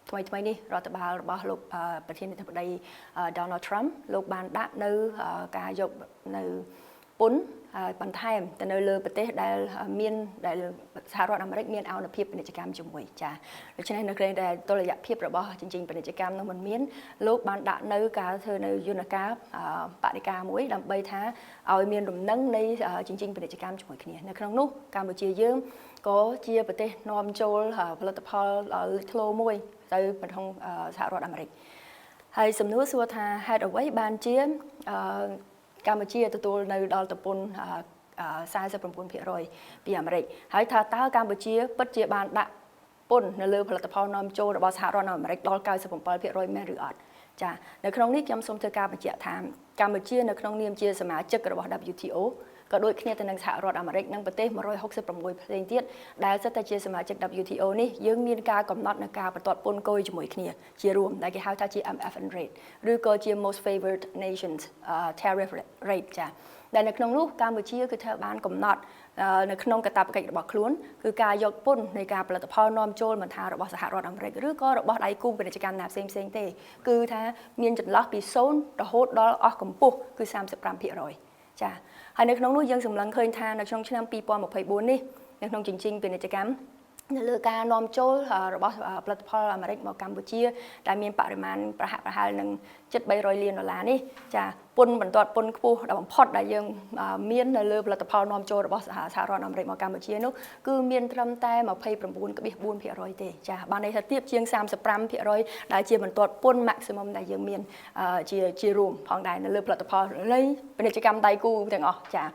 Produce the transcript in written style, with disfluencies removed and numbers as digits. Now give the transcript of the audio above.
ថ្មីថ្មីនេះរដ្ឋបាលរបស់លោកប្រធានាធិបតី Donald Trump លោកបានដាក់នៅការយកនៅពន្ធបន្ថែមទៅនៅលើប្រទេសដែលមានដែលសហរដ្ឋអាមេរិកមានឱនភាពពាណិជ្ជកម្មជាមួយចាដូច្នេះនៅក្រែងដែលតុល្យភាពរបស់ជញ្ជីងពាណិជ្ជកម្មនោះមិនមានលោកបានដាក់នៅការធ្វើនៅយន្តការបដិការមួយដើម្បីថាឲ្យមានលំនឹងនៃជញ្ជីងពាណិជ្ជកម្មជាមួយគ្នានៅក្នុងនោះកម្ពុជាយើងក៏ជាប្រទេសនាំចូលផលិតផលលេចធ្លោមួយទៅក្នុងសហរដ្ឋអាមេរិកហើយសំណួរសួរថាហេតុអ្វីបានជាកម្ពុជាទទួលនៅដល់ទៅពន្ធ49%ពីអាមេរិកហើយថាតើកម្ពុជាពិតជាបានដាក់ពន្ធនៅលើផលិតផលនាំចូលរបស់សហរដ្ឋអាមេរិកដល់97%មែនឬអត់ចានៅក្នុងនេះខ្ញុំសូមធ្វើការបញ្ជាក់ថាកម្ពុជានៅក្នុងនាមជាសមាជិករបស់ WTO ក៏ដូចគ្នាទៅនឹងសហរដ្ឋអាមេរិកនិងប្រទេស166ផ្សេងទៀតដែលសុទ្ធតែជាសមាជិក WTO នេះយើងមានការកំណត់នៅការបន្ទាត់ពន្ធគយជាមួយគ្នាជារួមដែលគេហៅថាជា MFN rate ឬក៏ជា most favored nations tariff rate ចាដែលនៅក្នុងនោះកម្ពុជាគឺធ្វើបានកំណត់នៅក្នុងកាតព្វកិច្ចរបស់ខ្លួនគឺការយកពន្ធនៃការផលិតផលនាំចូលមិនថារបស់សហរដ្ឋអាមេរិកឬក៏របស់ដៃគូពាណិជ្ជកម្មណាផ្សេងផ្សេងទេគឺថាមានចន្លោះពី0រហូតដល់អស់កម្ពស់គឺ35%ចាហើយនៅក្នុងនោះយើងសម្លឹងឃើញថានៅក្នុងឆ្នាំ2024នេះនៅក្នុងជញ្ជីងពាណិជ្ជកម្មនៅលើការនាំចូលរបស់ផលិតផលអាមេរិកមកកម្ពុជាដែលមានបរិមាណប្រហាក់ប្រហែលនឹងជិត300លានដុល្លារនេះចាពន្ធបន្ទាត់ពន្ធខ្ពស់ដល់បំផុតដែលយើងមាននៅលើផលិតផលនាំចូលរបស់សហរដ្ឋអាមេរិកមកកម្ពុជានោះគឺមានត្រឹមតែ29.4%ទេចាបានន័យថាទាបជាង35%ដែលជាបន្ទាត់ពន្ធ maximum ដែលយើងមានជារួមផងដែរនៅលើផលិតផលនៃពាណិជ្ជកម្មដៃគូទាំងអស់ចា។